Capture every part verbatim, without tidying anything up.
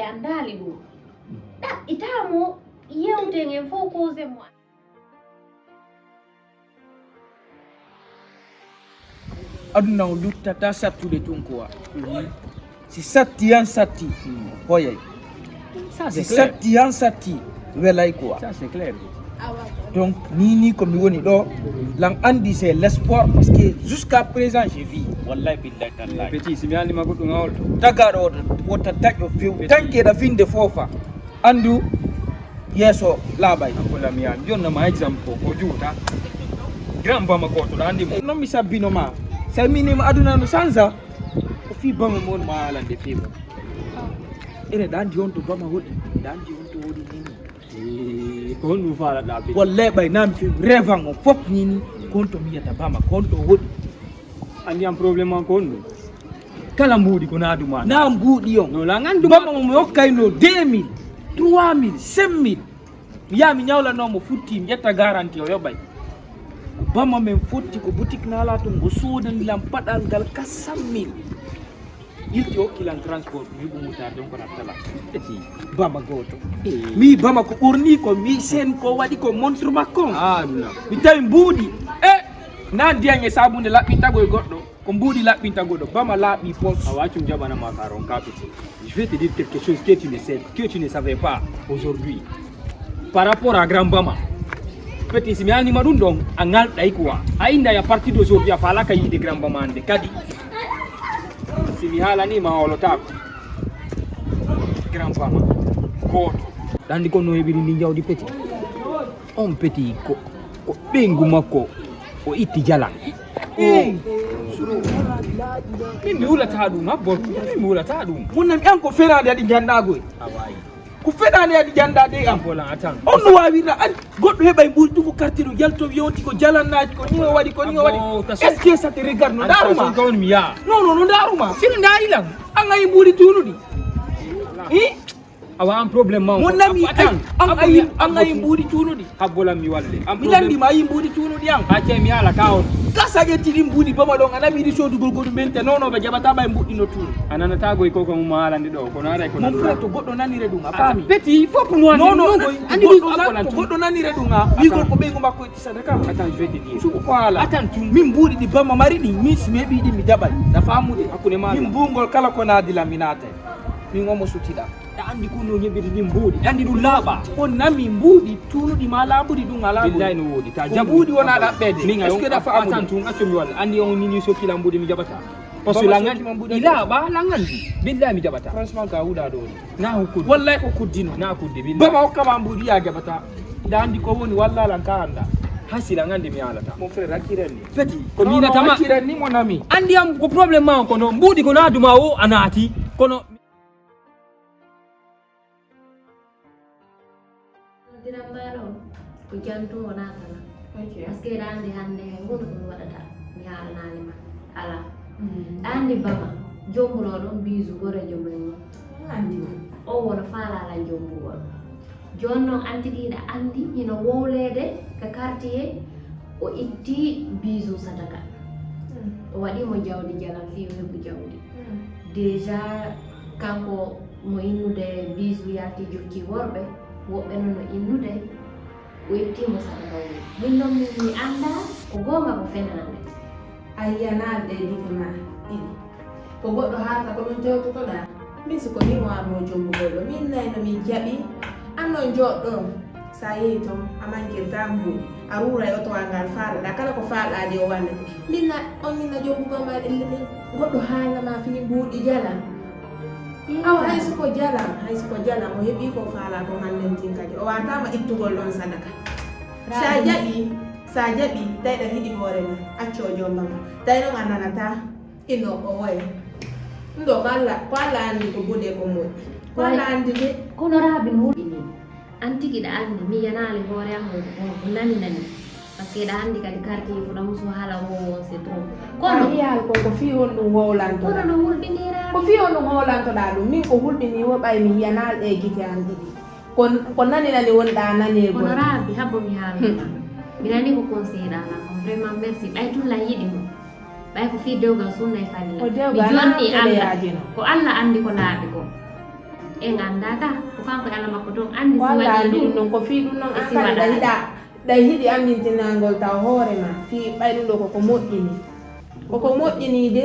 Anndaali ɗum. Ɗaɓɓitaa mo, yewten en fof, cause mo. Aduna o luttata sattude tun quoi. Si satti yan satti, hoyay. Si satti yan satti, welay quoi. Donc ni ni ko mi woni ɗo, lan andi c'est l'espoir, parce que jusqu'à présent je vis, wallahi billahi tallahi. Petit, si mi andi ma goɗɗum awol to. Tagaɗo wota taƴo few, tankeɗa finde fofa. Andu yeeso laaɓay. Akola mi yaa jonna ma exemple ko ko juuta. Grand bama ko to ɗa andi mo. Non mi sabbino ma. Sai mi nima aduna no sanza. Ko fi bama mon ma alande fi mo. Ene ɗa andi on to bama hoɗi. Ɗa andi on to hoɗi nini. Ko honɗum faalaɗa ɓe? Wallahi ɓay nami fi revan on fof nini. Ko on to mi yiyata bama ko on to hoɗi. Andi am problème an ko honɗum? Kala mbuuɗi ko naa duma. Na mbuuɗi on. No la ngandu bama mo mi hokkayno deux mille, trois mille, cinq mille. Mi yaha mi ñawlanoo mo futti mi ƴetta garanti o yoɓay. Bama men fotti ko boutique nala ton o sodani lan paɗal ngal quatre cent mille. Yilti hokki lan transport mi yiɓu moutarde on ko nattala. Eti bama gooto. Mi bama ko ɓorni ko mi sen ko waɗi ko montre makko on. Mi tawi mbuuɗi e na ndiyan e sabunde laɓɓintago e goɗɗo. Ko mbuuɗi laɓɓinta goɗɗo bama laaɓi pos. A waccum jaɓana ma ka ron kapiti. Je vais te dire quelque chose que tu ne sais, que tu ne savais pas aujourd'hui. Par rapport à grand bama. Petit si mi anima ɗum ɗon a ngalɗay quoi. A inday à partir d'aujourd'hui a falaka yiide grand bama ande kadi. Si mi haalani ma holotako. Grand bama. Gooto. Ɗandi ko no heɓiri ndi jawdi petit. On petit ko ko ɓeyngu makko o itti jalan. Min mi wulata ɗum habbo min mi wulata ɗum. Mun nam yan ko ferande aɗi janɗago e a wawi ko feɗande aɗi janɗade e am bolan atan on no wawirna aɗi goɗɗo heɓa e mbuuɗi ɗum ko quartier ɗo yalto yonti ko jalannaji ko ni o waɗi ko ni o waɗi est ce que ça te regarde no daruma on mi yaa non non no daruma sino dari lan an ayi mbuuɗi tunuɗi i awa an problème ma on nami an ayi an ayi mbuuɗi tunuɗi habbolan mi walle mi landi ma ayi mbuuɗi tunuɗi an ha ce mi ala ka on kasa ƴetti ɗin mbuuɗi boma ɗon a nami ɗi sodugol goɗum mente nono ɓe jaɓata ɓay mbuuɗi no tunu a nanata goy koko mum ma alande ɗo kono aray ko mon frère to goɗɗo nanire ɗum a faami peti fof no non non to goɗɗo nanire ɗum a wigol ko ɓeygu makko itti sadaka atan jodde ɗi suɓu ko ala atan tum min mbuuɗi ɗi bamma mari ɗi min si meɓi ɗi mi jaɓay na famude hakkude ma min mbugol kala ko naadilan mi naatay min omo sutiɗa ɗa andi ko no ñeɓiri ɗin mbuuɗi andi ɗum laaɓa on nami mbuuɗi tunuɗi ma laaɓuɗi ɗum ala billahi no woodi ta jaɓu mbuuɗi wona ɗaɓɓede est ce que ɗa famude atan tum accu mi walla andi on nini sokkila mbuuɗi mi jaɓata parce que langan ila ba langan billahi mi jaɓata franchement ka wuɗa ɗo na ko kuddi wallahi ko kuddino na kuddi billahi baba hokkama mbuuɗi ya jaɓata da andi ko woni walla lan ka anda hasi langan de mi alata mon frère akkiranni petit ko minatama akkiranni mon ami andi am ko problème ma ko no mbuuɗi ko na duma o a naati kono Diram mbaɗo ko janto o natana parce que ɗa andi hande hay hunde ko mi waɗata mi haalanaali ma ala ɗa andi bama jombuno ɗon bisu gorejo mum andi o wono faalala jombugol joni noon anti ɗiɗa andi hino wowlede ka quartier o itti bisu sadaka o waɗimo jawdi jalan fi o heɓu jawdi déjà kanko mo innude bisu yalti jokki worɓe woɓɓe no no innude o ittimo sadaka wuro min noon min mi annda ko goonga ko fenaande a yiyanaade e gite ma ɗiɗi ko goɗɗo haalta ko ɗum jewtotoɗa min siko min o arno jombugol ɗo min nayno min jaɓi anno joɗɗo sa yehi toon a mangirta mbuuɗi a ruuray otowal ngal faalaɗa kala ko faalaɗa de o wallete mbinna on minna jombugol ma ɗelle ɗen goɗɗo haalnama fii mbuuɗi jala awa hay soko jala hay soko jala mo heɓi ko faala ko hannden tin kadi o watama ittugol ɗon sadaka sa jaɓi sa jaɓi tawi ɗa hiɗi hoore ma acco jombama tawi ɗon a nanata ino o woya ɗum ɗo ko allah ko allah anndi ko buɗe ko moƴƴi ko allah anndi de kono raabi no hulɓini an tigi ɗa anndi mi yanaali hoore am ko nani nani parce que ɗa anndi kadi quartier fuɗa musu haala wowo c'est trop kono hiyal ko ko fii honɗum howlantoɗa kono no hulɓinira ko fii honɗum howlantoɗa ɗum min ko hulɓini wo ɓay mi yanaali e gite an ɗiɗi ko nani nani wonɗa nanirgol kono raabi habbo mi haalnoma mi nani ko conseiller ɗa lan ko vraiment merci ɓay tun lan yiɗi mo ɓay ko fii dewgal sunna e fadila mi jonni allah ko allah anndi ko naaɓi ko En anndaa ka, ko kanko e Allah makko toon anndi si Wallaahi waɗii ɗum nii. Noon ko fii ɗum noon E an si kadi ɗa waɗaali. hiɗa ɗa hiɗi anndintinangol taw hoore ma fii ɓay ɗum ɗo koko moƴƴini. Koko moƴƴini de.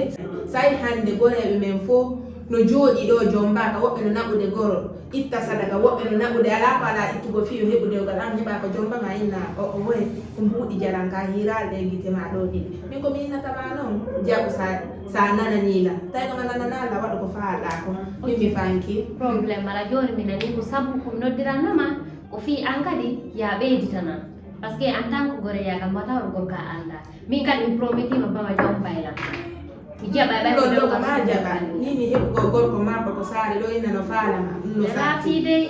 Say hannde goreeɓe men fof no jooɗii ɗo jombaaka, woɓɓe no naɓude goro itta sadaka, woɓɓe no naɓude alaa ko alaa ittugo fii yo heɓu dewgal, an heɓaa ko jomba ma inna o o woye ko mbuuɗi jalan ka hiiraali ɗe gite ma ɗo ɗiɗi. Min ko mi innata ma noon jaɓu sa sa nananii la, tawi ko ma nananaa la waɗu ko faalɗaa ko. Min mi fanki. Problème alaa, jooni mi nanii ko sabu ko mi noddiranno ma ko fii an kadi yaa ɓeyditanan. Parce que en tant que goreyaagal ma taw gorko a anndaa. Min kadi mi promettiima bama jombaylan. Mi jaɓa ɓay ko Ɗo dewgal ma jaɓa ni mi heɓugol gorko ma ko saare ɗo inna no faala ma ɗum no Alaa saati. Fii dey.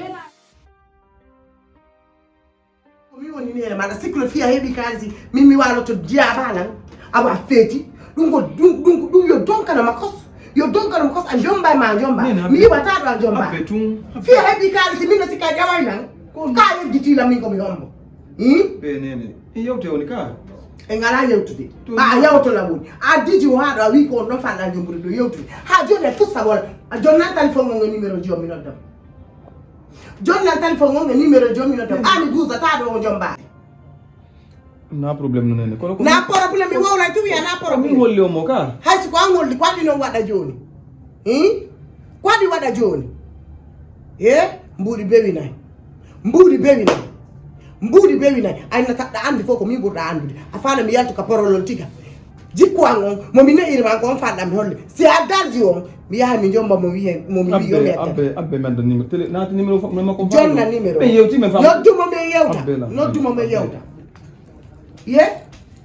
Ko mi woni nene maɗa sikkuno fiya heɓi kaalisi min mi waloto jiyaba nan awa feeti ɗum ko ɗum ɗum ɗum yo donkana ma kos yo donkana ma kos a jomba ma jomba mi yiwata ɗo a jomba Abbe tun. Fiya heɓi kaalisi min no sikka ƴaway nan ka yeggitila min komi hombo. Hmm? Be nene. In yewte woni ka. E ngala yewtude ma a yewto la woni a diji o haɗo a wi ko on ɗo fanɗa jombude ɗo yewtude ha joni a tussa wala a jonnantali fof ngon e numéro ji on mi noddam. Jonnal téléphone on e numéro joomi no dom. Ami guusata ɗo o jombaade. Na problème no nene kono ko Na problème mi wowlay tu wiya na ko min problème. Holli o mo ka. Hay si ko an holli ko adi non waɗa jooni. Hin? Ko adi waɗa jooni. E mbuuɗi bewinay. Mbuuɗi bewinay. Mbuuɗi bewinay. Ay na taɗɗa andi fof ko min ɓurɗa andude. A faala mi yaltu ka porolol tiga. Jikku an on mo mi ne'iri ma ko on faɗɗa mi holle si a darji on mi yaha mi jomba mo wiye mo mi wiyo mi Abbe addan abbe abbe mi adda numéro télé naati numéro fo mo makko. Jonna numéro Be yewti men fam. Noddumo men yewta Abbe la. Noddumo men yewta ye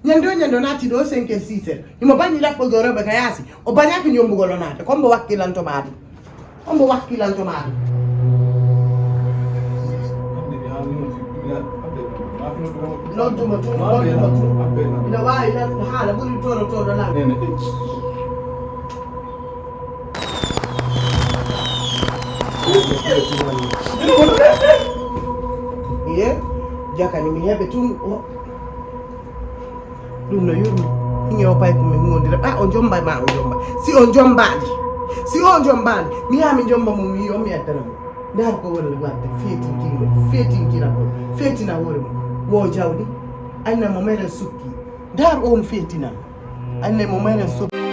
ñande o ñande o naati ɗo cinq heures six heures imo bañi ɗaɓɓo do rewɓe ka yaasi o bañaki jombugol o naata comme mo wakkilanto maɗum. Hombo wakkilanto ma ɗum? Nodduma tun, nodduma tun. Ina waawi lan haala ɓuri tono tono lan. Iye, jakani mi heɓe tun. Ɗum no yurmi. Hiŋe o pay ko min ngondira ɓa o jomba ma o jomba si o jombaali si o jombaali mi yaha mi jomba mo mi o mi addana mo. Ndar ko woni wadde feetinkino feetinkina ko feetina hoore mo wo jawdi. Anna mo meren sukki ndar on feetina. Anne mo meren sukki.